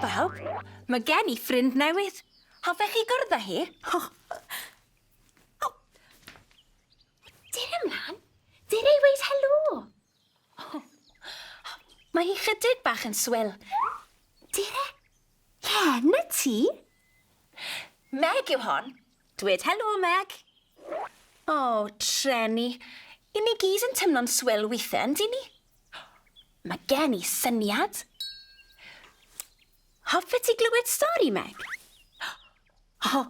bawb! Mae gen i ffrind newydd. Hoffech chi gwrdd â hi? O! O! Dere ymlaen. Dere i weud helo. O! Mae hi chydig bach yn swil. Dere. Ie, 'na ti. Meg yw hon. Dwed helo, Meg. O, treni. I ni gyd yn tymlo'n swil weithiau, yndyn ni? Mae gen i syniad. Hoffet ti glywed stori, Meg? O,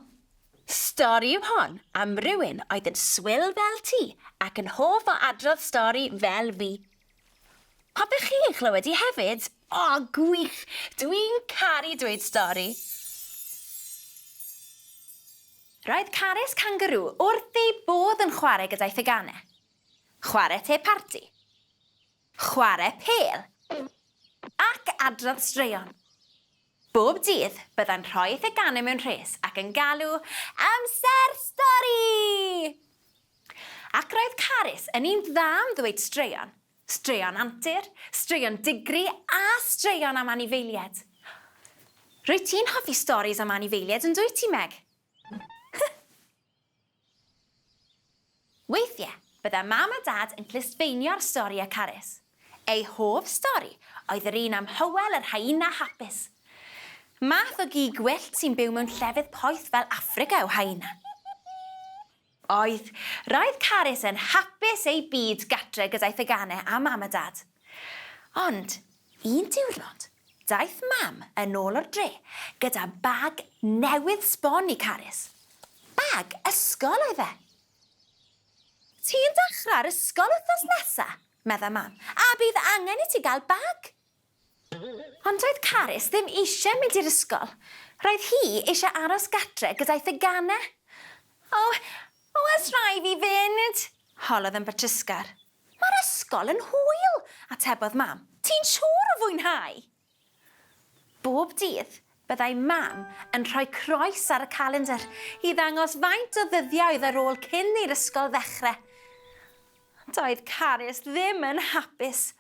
stori yw hon am rywun oedd yn swil fel ti ac yn hoff o adrodd stori fel fi. Hoffech chi ei chlywed hi hefyd? O, gwych! Dwi'n caru dweud stori. Roedd Carys Kangaroo wrth ei bodd yn chwarae gyda'i theganau. Chwarae te parti. Chwarae pêl. Ac adrodd straeon. Bob dydd, byddai'n rhoi ei theganau mewn rhes ac yn galw, Amser stori! Ac roedd Carys yn un dda am ddweud straeon. Straeon antur, straeon digri a straeon am anifeiliaid. Rwyt ti'n hoffi storis am anifeiliaid yn dwyt ti, Meg? Weithiau, byddai Mam a Dad yn clustfeinio'r stori â Carys. Ei hoff stori oedd yr un am Hywel yr hyeina hapus. Math o gi gwyllt sy'n byw mewn llefydd poeth fel Affrica yw hyeina. Oedd, roedd Carys yn hapus ei byd gatre gyda'i theganau a Mam a Dad. Ond, un diwrnod, Daeth Mam yn ôl o'r dre gyda bag newydd sbon i Carys. Bag ysgol oedd e. Ti'n dechrau'r ysgol wythnos nesa, medda Mam, a bydd angen i ti gael bag. Ond doedd Carys ddim eisiau mynd i'r ysgol. Roedd hi eisiau aros gatre gyda'i theganau. O, oes rhaid fi fynd? holodd yn betrusgar. Mae'r ysgol yn hwyl, atebodd Mam. Ti'n siŵr o fwynhau! Bob dydd, byddai Mam yn rhoi croes ar y calendr i ddangos faint o ddyddiau oedd ar ôl cyn i'r ysgol ddechrau. Doedd Carys ddim yn hapus.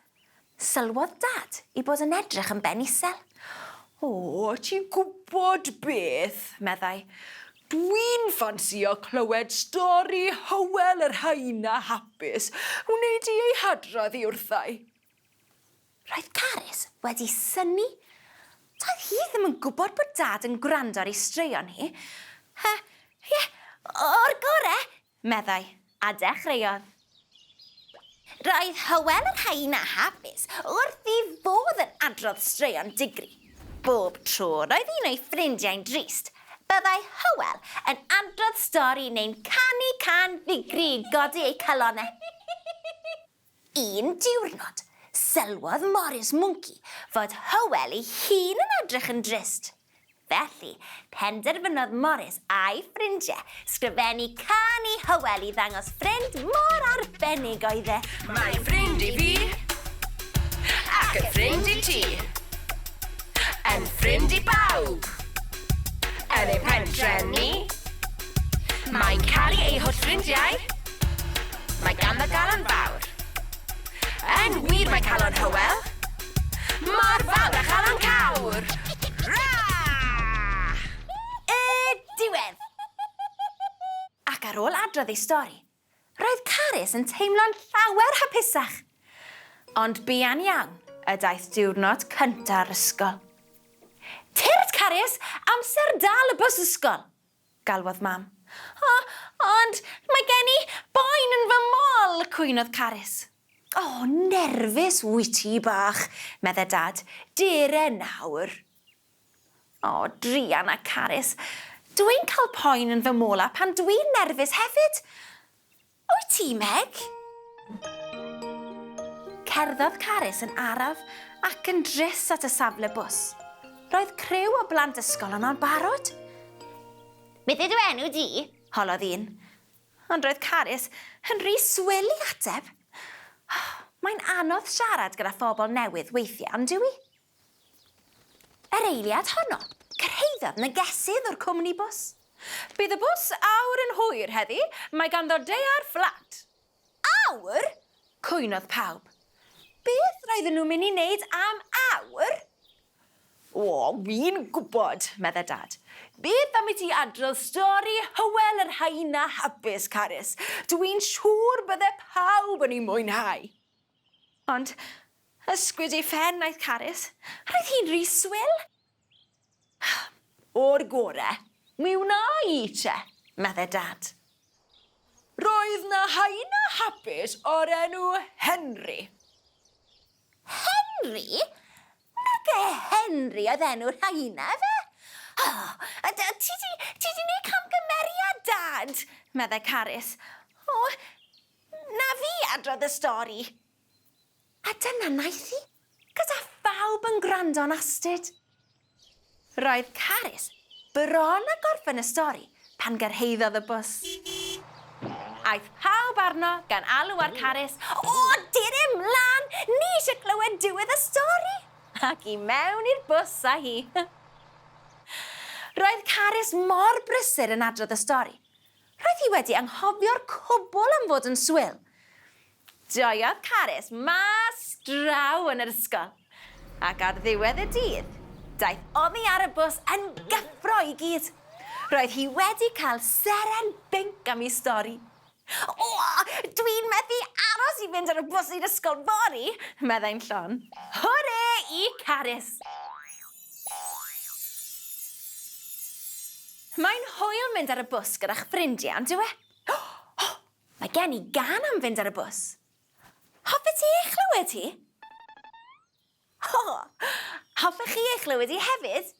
Sylwodd Dad ei bod yn edrych yn ben isel. O, ti'n gwybod beth, meddai. Dwi'n ffansïo clywed stori Hywel yr Hyena Hapus. Wnei di ei hadrodd hi wrtha i? Roedd Carys wedi synnu. Doedd hi ddim yn gwybod bod Dad yn gwrando ar ei straeon hi. Hy, ie, o'r gore, meddai, a dechreuodd. Roedd Hywel yr Hyena Hapus wrth ei fodd yn adrodd straeon digri. Bob tro roedd un o'i ffrindiau'n drist, byddai Hywel yn adrodd stori neu'n canu cân ddigri i godi eu calonnau. Un diwrnod, sylwodd Morris Mwnci fod Hywel ei hun yn edrych yn drist. Felly, penderfynodd Morris a'i ffrindiau sgrifennu cân i Hywel i ddangos ffrind mor arbennig oedd e. Mae'n ffrind i fi, ac yn ffrind i ti, yn ffrind i bawb yn ein pentre ni. Mae'n caru ei holl ffrindiau, mae ganddo galon fawr. Yn wir mae calon Hywel mor fawr â chalon cawr! Rah! Y diwedd! Ac ar ôl adrodd ei stori, roedd Carys yn teimlo'n llawer hapusach. Ond buan iawn y daeth diwrnod cynta'r ysgol. Tyrd, Carys, amser dal y bws ysgol! galwodd Mam. O, ond mae gen i boen yn fy mol, cwynodd Carys. O, nerfus wyt ti bach, medde Dad. Dere nawr. O, druan a Carys. Dw i'n cael poen yn fy mola pan dw i'n nerfus hefyd. Wyt ti, Meg? Cerddodd Carys yn araf ac yn drist at y safle bws. Roedd criw o blant ysgol yno'n barod. Beth yw dy enw di? holodd un. Ond roedd Carys yn rhy swil i ateb. Mae'n anodd siarad gyda phobl newydd weithiau, on'd yw i? Yr eiliad honno, cyrhaeddodd negesydd o'r cwmni bws. Bydd y bws awr yn hwyr heddi, mae ganddo deiar fflat. Awr? Cwynodd pawb. Beth roedden nhw'n mynd i wneud am awr? O, wi'n gwybod, medde Dad. Beth am i ti adrodd stori Hywel yr Hyena Hapus, Carys? Dw i'n siŵr bydde pawb yn ei mwynhau. Ond ysgwyd ei phen wnaeth Carys. Roedd hi'n rhy swil. O'r gore, mi wna i te, medde Dad. Roedd 'na hyena hapus o'r enw Henry. Henry? Nage Henry oedd enw'r hyena, efe? O, ti 'di, ti 'di neud camgymeriad, Dad, medde Carys. O, na fi adrodd y stori. A dyna wnaeth hi, gyda phawb yn gwrando'n astud. Roedd Carys bron â gorffen y stori pan gyrhaeddodd y bws. Aeth pawb arno gan alw ar Carys, O, dere mlan, ni eisiau clywed diwedd y stori! Ac i mewn i'r bws â hi. Roedd Carys mor brysur yn adrodd y stori. Roedd hi wedi anghofio'r cwbl am fod yn swil. Joiodd Carys mas draw yn yr ysgol, ac ar ddiwedd y dydd, daeth oddi ar y bws yn gyffro i gyd. Roedd hi wedi cael seren binc am ei stori. O, dwi'n methu aros i fynd ar y bws i'r ysgol fory, meddai'n llon. Hwre i Carys! Mae'n hwyl mynd ar y bws gyda'ch ffrindiau, on'd yw e? Mae gen i gân am fynd ar y bws. Hoffet ti ei chlywed hi? Ho! Hoffech chi ei chlywed hi hefyd?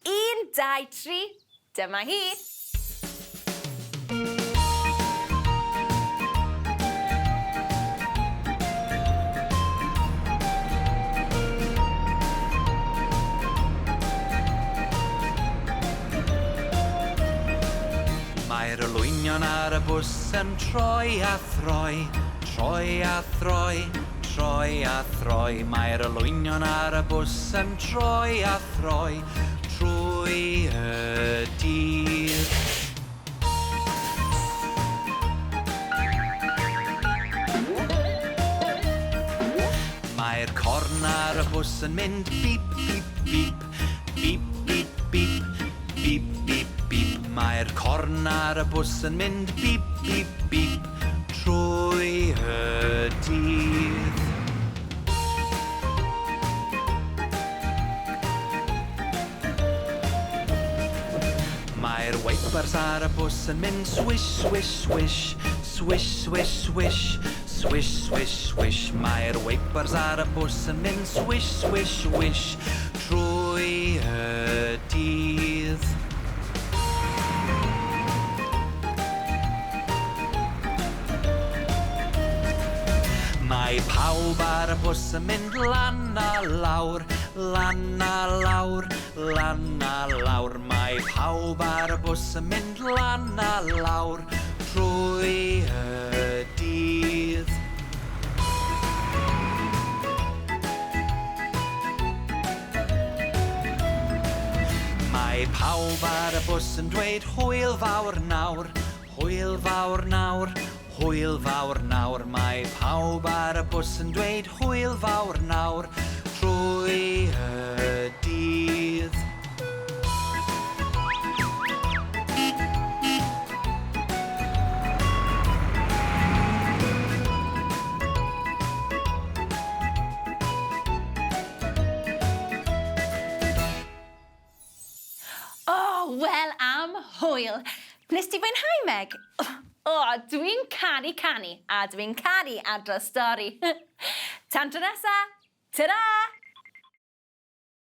Un, dau, tri, dyma hi! Mae'r olwynion ar y bws yn troi a throi, troi a throi, troi a throi. Mae'r olwynion ar y bws yn troi a throi trwy y dydd. Mae'r corn ar y bws yn mynd bîp, bîp, bîp, bîp, bîp, bîp, bîp, bîp, bîp. Mae'r corn ar y bws yn mynd bîp, bîp, bîp trwy y dydd. Mae'r weipers ar y bws yn mynd swish, swish, swish, swish, swish, swish, swish, swish, swish. Mae'r weipers ar y bws yn mynd swish, swish, swish trwy y dydd. Mae pawb ar y bws yn mynd lan a lawr, lan a lawr, lan a lawr. Mae pawb ar y bws yn mynd lan a lawr trwy y dydd. Mae pawb ar y bws yn dweud hwyl fawr nawr, hwyl fawr nawr, hwyl fawr nawr. Mae pawb ar y bws yn dweud hwyl fawr nawr trwy y dydd. O, wel am hwyl! Nes di fwynhau, Meg? O, dwi'n caru canu, a dwi'n caru adrodd stori. Tan tro nesa, ta-ra!